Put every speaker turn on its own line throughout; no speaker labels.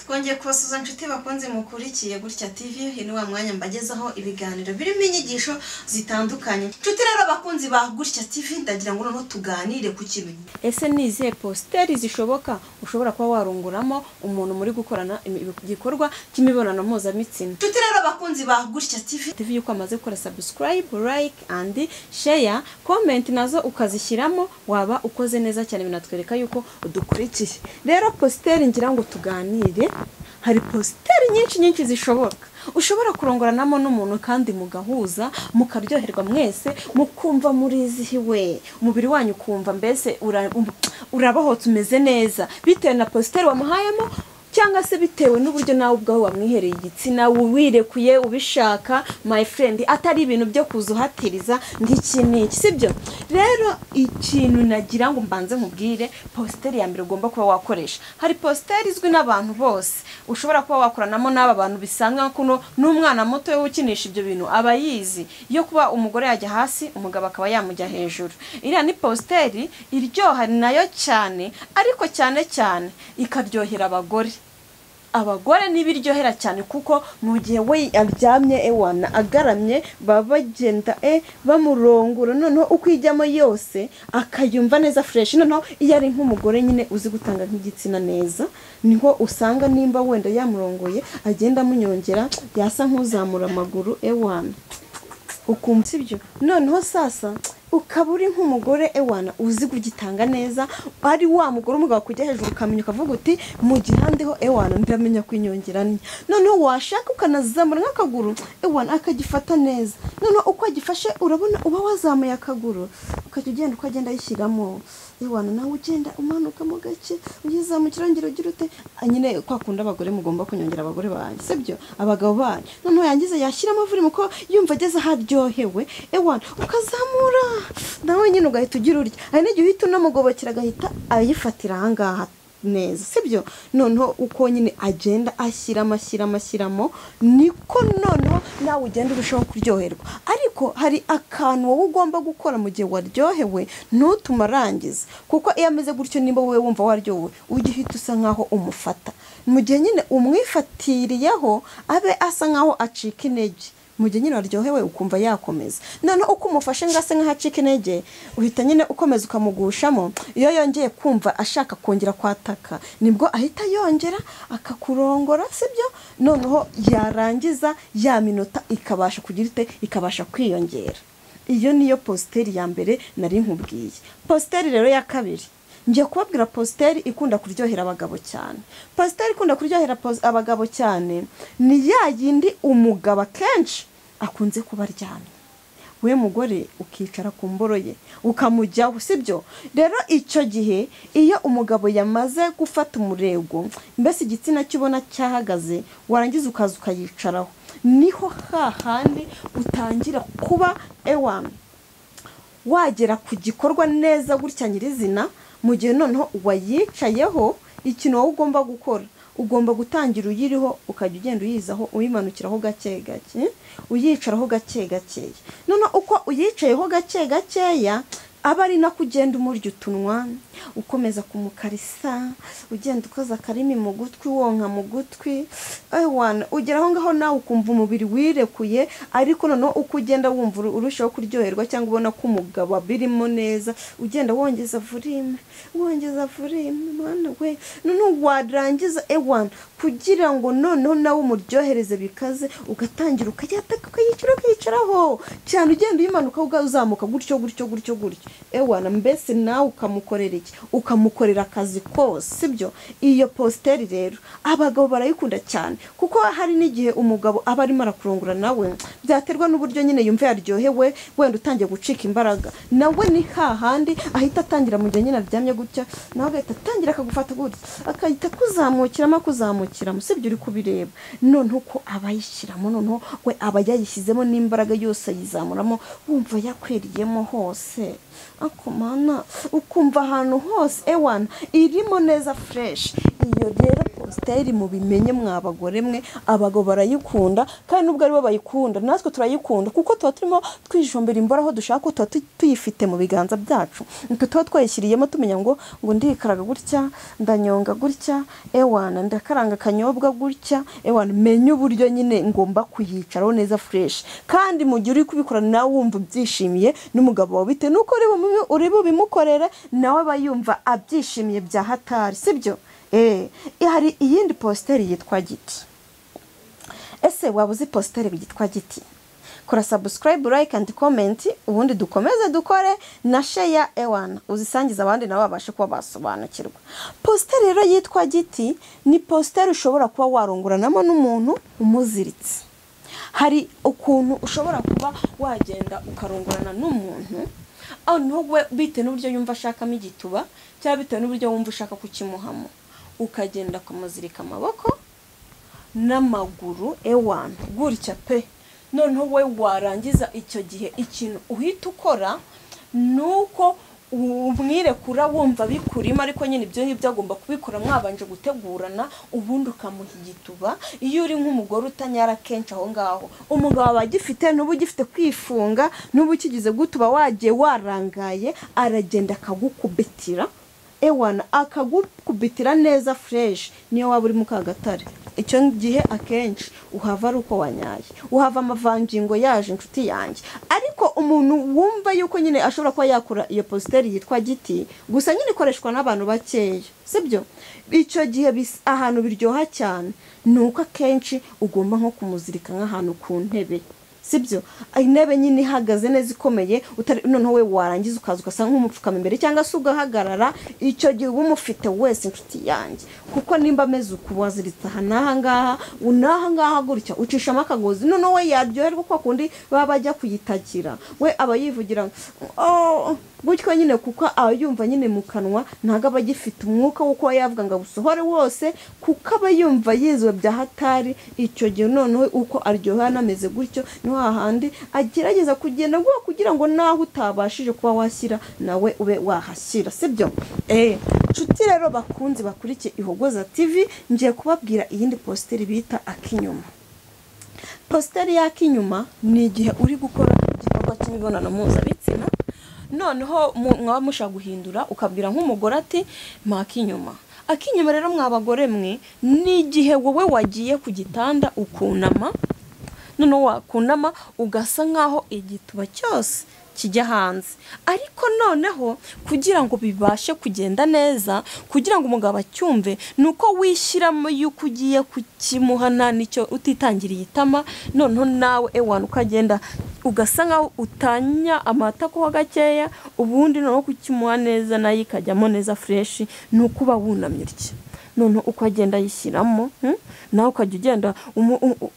Twongeye kubasuza nshuti bakunze mukurikiye Gutya TV. Uyu ni wa mwanya mbagezaho ibiganiro birimo inyigisho zitandukanye. Nshuti rero bakunzi ba Gutya TV, ndagira ngo noneho tuganire ku kintu. Ese ni izihe posture zishoboka ushobora kuba warunguramo umuntu muri gukorana igikorwa cy'imibonano mpuzabitsina? Nshuti rero bakunzi ba Gutya TV, yuko amaze gukora subscribe, like and share, comment nazo ukazishyiramo, waba ukoze neza cyane, binatwereka yuko udukurikiye. Rero posture ngira ngo tuganire, hari posture nyinshi nyinshi zishoboka ushobora kurongoranamo n'umuntu kandi mugahuza, mukaryoherwa mwese, mukumva murizihiwe, umubiri wanyu ukumva mbese urabohotse, umeze neza, bitewe na posture wamuhayemo cyangwa se bitewe n'uburyo nawe ubwawe wamwihereye igitsina, wirekuye ubishaka, my friend, atari ibintu byo kuza uhatiriza ng'iki n'iki, sibyo? Rero ikintu nagira ngo mbanze nkubwire, posture ya mbere ugomba kuba wakoresha, hari posture izwi n'abantu bose ushobora kuba wakoranamo n'aba bantu bisanzwe, kuno n'umwana muto ukinisha ibyo bintu aba yizi, yo kuba umugore yajya hasi umugabo akaba yamujya hejuru. Iriya ni posture iryoha nayo cyane, ariko cyane cyane ikaryohera abagore. Abagore nibiryohera cyane, kuko mu gihe we aryamye ewana agaramye, baba bagenda bamurongora, noneho uko ijyamo yose akayumva neza fresh. Noneho iyo ari nk'umugore nyine uzi gutanga nk'igitsina neza, niho usanga nimba wenda yamurongoye agenda amunyongera, yasa nk'uzamura amaguru ewana ukumva, sibyo? Noneho sasa ukaba uri nk'umugore ewana uzi kugitanga neza, ari wa mugore umugabo kujya hejuru ukamenya, ukavuga uti mu gihandeho ewana ndamenya kwinyongeranya. Noneho washaka ukanazamura nk'akaguru ewana akagifata neza. Noneho uko agifashe urabona uba wazamuye akaguru, ukajya ugenda uko agenda ayishyiramo ewana, nawe ugenda umanuka mu gake uyizamukira, wongera ugira ute nyine kwa kundi abagore mugomba kunyongera abagore banyu, sibyo? Abagabo banyu. Noneho yangize yashyiramo volume uko yumva ageze aho aryohewe ewana, ukazamura nawe nyine ugahita ugira urya. Hari n'igihe uhita unamugobokera agahita ayifatira ahangaha neza, sibyo? Noneho uko nyine agenda ashyiramo ashyiramo ashyiramo, niko noneho nawe ugenda urushaho kuryoherwa. Ariko hari akantu wowe ugomba gukora mu gihe waryohewe, ntutume arangiza, kuko iyo ameze gutyo, nimba wowe wumva waryohewe, ujya uhita usa nkaho umufata. Mu gihe nyine umwifatiriyeho, abe asa nkaho acika intege. Mu gihe nyine waryohewe ukumva yakomeza, noneho uko umufashe ngo ase nkaho acika intege, uhita nyine ukomeza ukamugushamo. Iyo yongeye kumva ashaka kongera kwataka, nibwo ahita yongera akakurongora, sibyo? Noneho yarangiza ya minota ikabasha kugira ite, ikabasha kwiyongera. Iyo niyo posture ya mbere nari nkubwiye. Posture rero ya kabiri, ngiye kubabwira posture ikunda kuryohera abagabo cyane. Posture ikunda kuryohera abagabo cyane ni ya yindi umugabo akenshi akunze kuba aryamye, we mugore ukicara ku mboro ye ukamujyaho, sibyo? Rero icyo gihe iyo umugabo yamaze gufata umurego, mbese igitsina cyubona cyahagaze, warangiza ukaza ukayicaraho, niho hahandi utangira kuba ewana wagera ku gikorwa neza gutya nyirizina. Mu gihe noneho wayicayeho, ikintu wowe ugomba gukora, ugomba gutangira uyiriho, ukajya ugenda uyizaho, uyimanukiraho gake gake, uyicaraho gake gakeya. Noneho uko uyicayeho gake gakeya, aba ari nako ugenda umurya utunwa, ukomeza kumukarisa, ugenda ukoza akarimi mu gutwi, wonka mu gutwi ewana, ugera aho ngaho nawe ukumva umubiri wirekuye. Ariko noneho uko ugenda wumva urushaho kuryoherwa cyangwa ubona ko umugabo abirimo neza, ugenda wongeza volume, wongeza volume, mwana we. Noneho warangiza ewana, kugira ngo noneho nawe umuryohereze bikaze, ugatangira ukayataka, ukayicara, ukayicaraho cyane, ugenda uyimanuka uzamuka gutyo gutyo gutyo gutyo ewana, mbese nawe ukamukorera iki, ukamukorera akazi kose, sibyo? Iyo posture rero abagabo barayikunda cyane, kuko hari n'igihe umugabo aba arimo arakurongora, nawe byaterwa n'uburyo nyine yumva yaryohewe, wenda utangiye gucika imbaraga, nawe ni hahandi ahita atangira mu gihe nyine aryamye gutya, nawe agahita atangira akagufata gutya, akahita akuzamukiramo akuzamukiramo, sibyo? Uri kubireba noneho uko aba ayishyiramo, noneho we aba yayishyizemo n'imbaraga yose, ayizamuramo, wumva yakweriyemo hose, akomana ukumva ahantu hose ewana irimo neza fresh. Iyo rero Positeri mubimenye mwa bagore mwe, abagabo barayikunda, kandi nubwo aribo bayikunda natwe turayikunda, kuko tuba turimo twijombera imboro aho dushaka ko tuba tuyifite mu biganza byacu. Nitwe tuba twayishyiriyemo tumenya ngo ndikaraga gutya, ndanyonga gutya, ewana ndakaranga akanyobwa gutya, ewana menye uburyo nyine ngomba kuyicaraho neza fresh. Kandi mu gihe uri kubikora nawe wumva ubyishimiye n'umugabo wawe, bitewe nuko uri bubimukorere nawe aba yumva abyishimiye bya hatari, sibyo? Hari iyindi positeri yitwa giti. Ese waba uzi positeri yitwa giti? Kora subscribe, like and comment, ubundi dukomeze dukore na share, ewana uzisangiza abandi nabo babashe kuba basobanukirwa. Positeri rero yitwa giti ni positeri ushobora kuba warongoranamo n'umuntu umuziritse. Hari ukuntu ushobora kuba wagenda ukarongorana n'umuntu aho we bitewe n'uburyo yumva ashakamo igituba, cyangwa bitewe n'uburyo wumva ushaka kukimuhamo, ukagenda ukamuzirika amaboko n'amaguru, ewana gutya pe. Noneho we warangiza icyo gihe ikintu uhita ukora nuko umwirekura wumva bikurimo, ariko nyine ibyo ngibyo agomba kubikora mwabanje gutegurana, ubundi ukamuha igituba. Iyo uri nk'umugore utanyara kenshi aho ngaho, umugabo aba agifite, n'ubu ugifite kwifunga, n'ubu ukigize gutuba wagiye warangaye, aragenda akagukubitira, ewana akagukubitira neza fresh, niyo waba uri mu Kagatare. Icyo gihe akenshi uhava ari uko wanyaye, uhava amavangingo yaje inshuti yanjye. Ariko umuntu wumva yuko nyine ashobora kuba yakora iyo positeri yitwa giti, gusa nyine ikoreshwa n'abantu bakeya, sibyo? Icyo gihe ahantu biryoha cyane ni uko akenshi ugomba nko kumuzirika nk'ahantu ku ntebe, sibyo? Intebe nyine ihagaze neza ikomeye, noneho we warangiza ukaza ugasa nk'umupfukama imbere cyangwa se ugahagarara. Icyo gihe uba umufite wese inshuti yanjye, kuko nimba ameze uku waziritse aha n'aha ngaha n'aha ngaha gutya, ucishamo akagozi, noneho we yaryoherwa kwa kundi baba bajya kuyitakira, we aba yivugira gutyo nyine, kuko aba yumva nyine mu kanwa ntabwo aba agifite umwuka wo kuba yavuga ngo awusohore wose, kuko aba yumva yiziwe bya hatari. Icyo gihe noneho uko aryoha anameze gutyo, niho hahandi agerageza kugenda ngo kugira ngo naho utabashije kuba washyira nawe ube wahashyira, sibyo? Nshuti rero bakunzi bakurikiye Ihogoza TV, ngiye kubabwira iyindi positeri bita akinyuma. Positeri y'akinyuma ni igihe uri gukora igikorwa cy'imibonano mpuzabitsina, noneho mwaba mushaka guhindura, ukabwira nk'umugore ati mpa akinyuma. Akinyuma rero mwa bagore mwe ni igihe wowe wagiye ku gitanda ukunama, noneho wakunama ugasa nkaho igituba cyose kijya hanze. Ariko noneho kugira ngo bibashe kugenda neza, kugira ngo umugabo acyumve, nuko wishyiramo yuko ugiye kukimuhana nicyo utitangiriye itama, noneho nawe ewana ukagenda ugasa nkaho utanya amatako ho gakeya, ubundi noneho kukimuha neza nayo ikajyamo neza fresh, nuko uba wunamye utya. Noneho uko agenda yishyiramo, nawe ukajya ugenda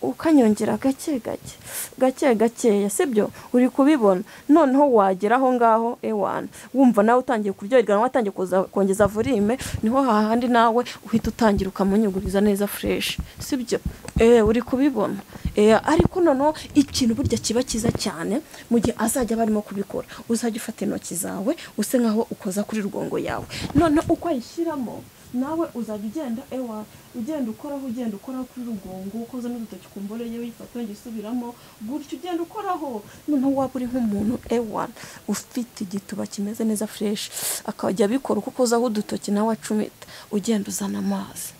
ukanyongera gake gake gake gakeya, sibyo? Uri kubibona. Noneho wagera aho ngaho ewana wumva nawe utangiye kuryoherwa, nawe watangiye kongeza volume, niho hahandi nawe uhita utangira ukamunyuguriza neza fresh, sibyo? Uri kubibona. Ariko noneho ikintu burya kiba cyiza cyane mu gihe azajya barimo kubikora, uzajya ufata intoki zawe use nkaho ukoza kuri rugongo yawe, noneho uko ayishyiramo nawe uzajya ugenda ewa ugenda ukoraho, ugenda ukoraho kuri rugongo, ukoza n'udutoki ku mboro ye, uyifata ugisubiramo gutyo, ugenda ukoraho. Noneho waba uri nk'umuntu ewa ufite igituba kimeze neza fresh, akajya abikora uko ukozaho udutoki nawe acumita, ugenda uzana amazi,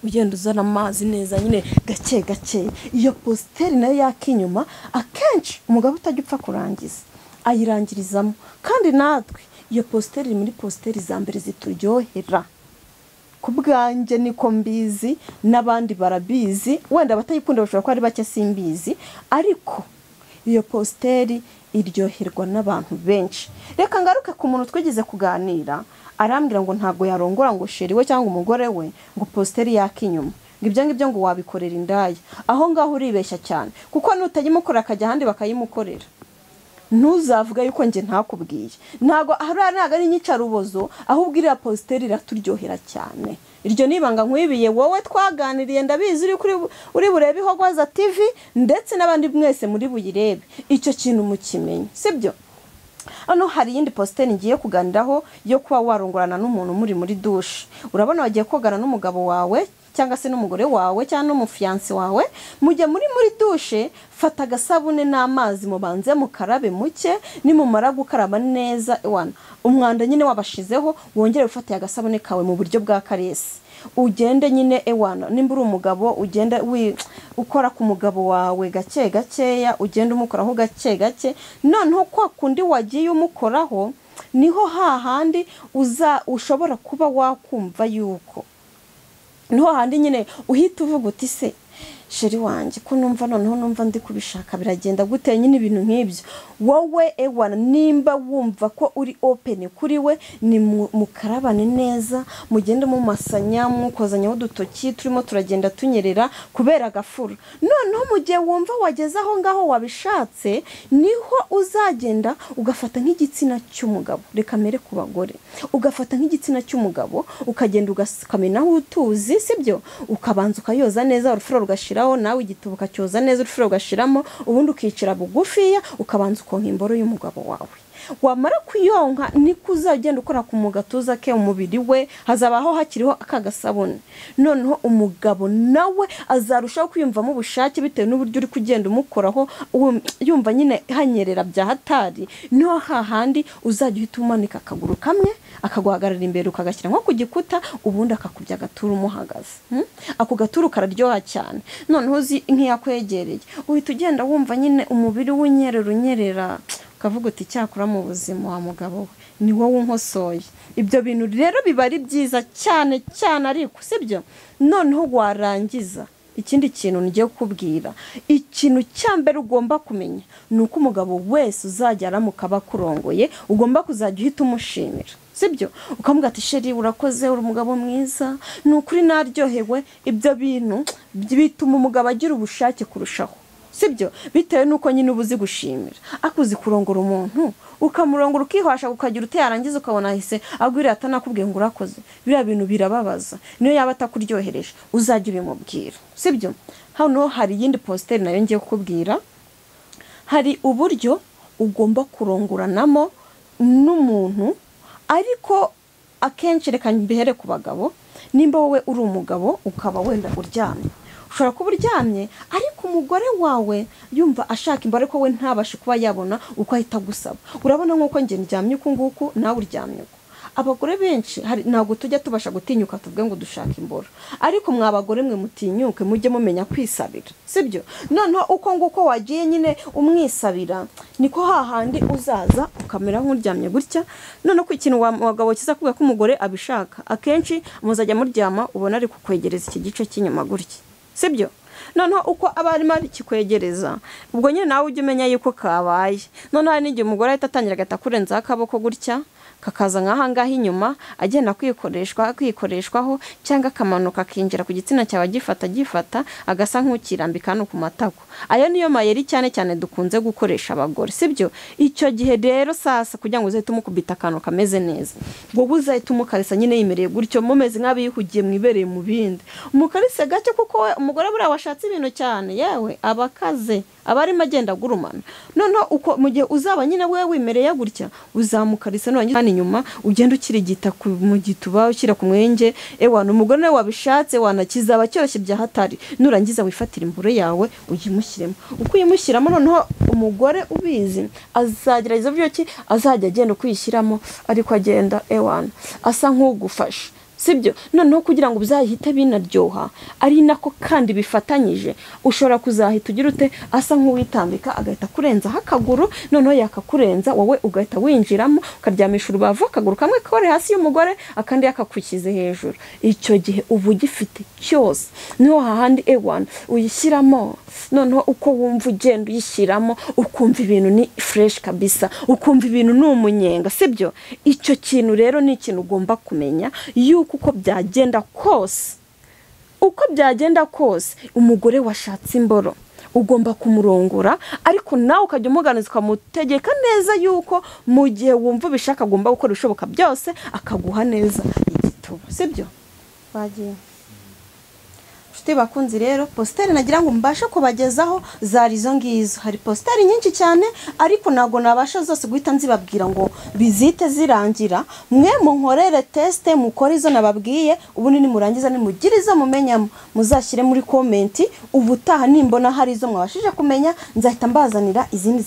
ugenda uzana amazi neza nyine gake gake. Iyo positeri nayo yakinyuma akenshi umugabo utajya upfa kurangiza ayirangirizamo, kandi natwe iyo positeri muri positeri za mbere zituryohera. Ku bwanjye niko mbizi n'abandi barabizi, wenda abatayikunda bashobora kuba ari bake simbizi, ariko iyo positeri iryoherwa n'abantu benshi. Reka ngaruke ku muntu twigeze kuganira, arambwira ngo ntabwo yarongora ngo sheri we cyangwa umugore we ngo positeri yakinyuma, ngo ibyo ngibyo ngo wabikorera indaya. Aho ngaho uribeshya cyane, kuko nutayimukorera akajya ahandi bakayimukorera. Ntuzavuga yuko nge ntakubwiye, ntago hariya ntago ari inyicarubozo, ahubwo iriya positeri iraturyohera cyane. Iryo nibanga nkwibiye wowe twaganiriye, ndabizi uri burebe Ihogoza TV ndetse n'abandi mwese muri buyirebe, icyo kintu mukimenye, sibyo? Hano hari iyindi positeri ngiye kuganiraho yo kuba warongorana n'umuntu muri douche. Urabona wagiye kogana n'umugabo wawe cyangwa se n'umugore wawe cyangwa n'umufiyansi wawe, mujya muri dushe, fata agasabune n'amazi mubanze mukarabe muke, nimumara gukaraba neza ewana umwanda nyine wabashizeho, wongere ufate agasabune kawe mu buryo bwa karesi, ugende nyine ewana, nimba uri umugabo ugende ukora ku mugabo wawe gake gakeya, ugende umukoraho gake gake, noneho kwa kundi wagiye umukoraho niho hahandi ushobora kuba wakumva yuko niho handi nyine uhita uvuga uti se sheri wanjye ko numva noneho numva ndi kubishaka biragenda gute, nyine ibintu nk'ibyo. Wowe ewana nimba wumva ko uri open kuri we, ni mukarabane neza, mugende mumasanya, mukozanyaho udutoki turimo turagenda tunyerera kubera agafuro. Noneho mu gihe wumva wageze aho ngaho wabishatse, niho uzagenda ugafata nk'igitsina cy'umugabo, reka mere ku bagore, ugafata nk'igitsina cy'umugabo ukagenda ugakamenaho utuzi, sibyo, ukabanza ukayoza neza urufuro rugashiraho, nawe igituba ukacyoza neza urufuro rugashiramo, ubundi ukicara bugufiya ukabanza ukonka imboro y'umugabo wawe. Wamara kuyonka niko uzagenda ukora ku mugatuza ke, umubiri we hazabaho hakiriho akagasabune. Noneho umugabo nawe azarushaho kwiyumvamo ubushake bitewe n'uburyo uri kugenda umukoraho, yumva nyine hanyerera bya hatari. Niho hahandi uzajya uhita umanika akaguru kamwe akaguhagarara imbere ukagashyira nko ku gikuta, ubundi akakubya agaturu umuhagaze. Ako gaturu kararyoha cyane. Noneho uzi nk'iyakwegereye uhita ugenda wumva nyine umubiri w'unyerera unyerera, ukavuga uti cyakora mu buzima wa mugabo we ni wowe unkosoye. Ibyo bintu rero biba ari byiza cyane cyane, ariko sibyo. Noneho warangiza ikindi kintu ngiye kukubwira, ikintu cya mbere ugomba kumenya ni uko umugabo wese uzajya aramuka abakurongoye ugomba kuzajya uhita umushimira, sibyo, ukamubwira ati sheri urakoze, uri umugabo mwiza, ni ukuri naryohewe. Ibyo bintu bituma umugabo agira ubushake kurushaho, sibyo, bitewe nuko nyine ubuzi gushimira. Akuzi kurongora umuntu ukamurongora ukihwasha ukagira ute, yarangiza ukabona ahise agwira atanakubwiye ngo urakoze, biriya bintu birababaza. Niyo yaba atakuryohereje uzajya ubimubwira, sibyo. Hano hari iyindi posteri nayo ngiye kukubwira, hari uburyo ugomba kurongoranamo n'umuntu, ariko akenshi reka mbihere ku bagabo. Nimba wowe uri umugabo ukaba wenda uryamye, ushobora kuba uryamye ariko umugore wawe yumva ashaka imboro ariko we ntabashe kuba yabona uko ahita gusaba. Urabona nkuko nge ndyamye uku nguku nawe uryamye uko. Abagore benshi ntabwo tujya tubasha gutinyuka tuvuge ngo dushaka imboro, ariko mwa bagore mwe mutinyuke mujye mumenya kwisabira, sibyo. Noneho uko nguko wagiye nyine umwisabira niko hahandi uzaza ukamera nk'uryamye gutya. Noneho ku ikintu wagabo kiza kuvuga ko umugore abishaka, akenshi muzajya muryama ubona ari kukwegereza iki gice cy'inyuma gutya, sibyo. Noneho uko abarimo kikwegereza ubwo nyine nawe ujye umenya yuko kabaye. Noneho hari n'igihe umugore ahita atangira agahita akurenzaho akaboko gutya, kakaza nk'aha ngaha inyuma agenda kwikoreshwaho, cyangwa akamanuka akinjira ku gitsina cyawe agifata agasa nk'ukirambika hano ku matako. Ayo niyo mayeri cyane cyane dukunze gukoresha abagore, sibyo. Icyo gihe rero sasa kugira ngo uzahite umukubita akantu kameze neza, wowe uzahita umukarisa nyine yimereye gutyo, mumeze nk'abihugiye mwibereye mu bindi, umukarise gake, kuko we umugore buriya washatse ibintu cyane yewe abakaze aba arimo agenda agurumana. Noneho uko mu gihe uzaba nyine we wimereye gutya, uzamukarisa nurangiza inyuma ugenda ukirigita mu gituba ushyira ku mwenge, ewana umugore nawe wabishatse wanakizaba cyoroshye bya hatari. Nurangiza wifatira imboro yawe uyimushyiremo, uko uyimushyiramo noneho umugore ubizi azagerageza buryo ki azajya agenda ukuyishyiramo, ariko agenda ewana asa nk'ugufasha, sibyo. Noneho kugira ngo bizahite binaryoha ari nako kandi bifatanyije, ushobora kuzahita ugira ute asa nk'uwitambika agahita kurenzaho akaguru, noneho yakakurenza wowe ugahita winjiramo ukaryamisha urubavu, akaguru kamwe kore hasi y'umugore akandi yakakukize hejuru. Icyo gihe uba ugifite cyose, niho hahandi ewana uyishyiramo. Noneho uko wumva ugenda uyishyiramo ukumva ibintu ni fresh kabisa, ukumva ibintu ni umunyenga, sibyo. Icyo kintu rero ni ikintu ugomba kumenya yuko uko byagenda kose, uko byagenda kose umugore washatse imboro ugomba kumurongora, ariko nawe ukajya umuganiza ukamutegeka neza yuko mu gihe wumva ubishaka agomba gukora ibishoboka byose akaguha neza igituba, sibyo. Bagiye Nshuti bakunzi rero, posture nagira ngo mbashe kubagezaho zari izo ngizo. Hari posture nyinshi cyane, ariko ntabwo nabasha zose guhita nzibabwira ngo bizite zirangira. Mwe munkorere test, mukore izo nababwiye, ubundi nimurangiza nimugire izo mumenyamo muzashyire muri comment. Ubutaha nimbona hari izo mwabashije kumenya, nzahita mbazanira izindi.